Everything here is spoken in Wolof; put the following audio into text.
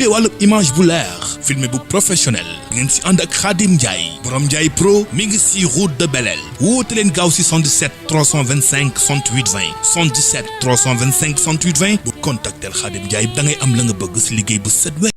wàllu image bu leer filmé bu professionnel ngeen si ànd ak Khadim Ndiaye borom Ndiaye Pro mi ngi si route de Belel woote leen gaaw si 77 325 68 20 77 325 68 20 bu contactel Khadim Ndiaye da ngay am la nga bëgg si liggéey bu set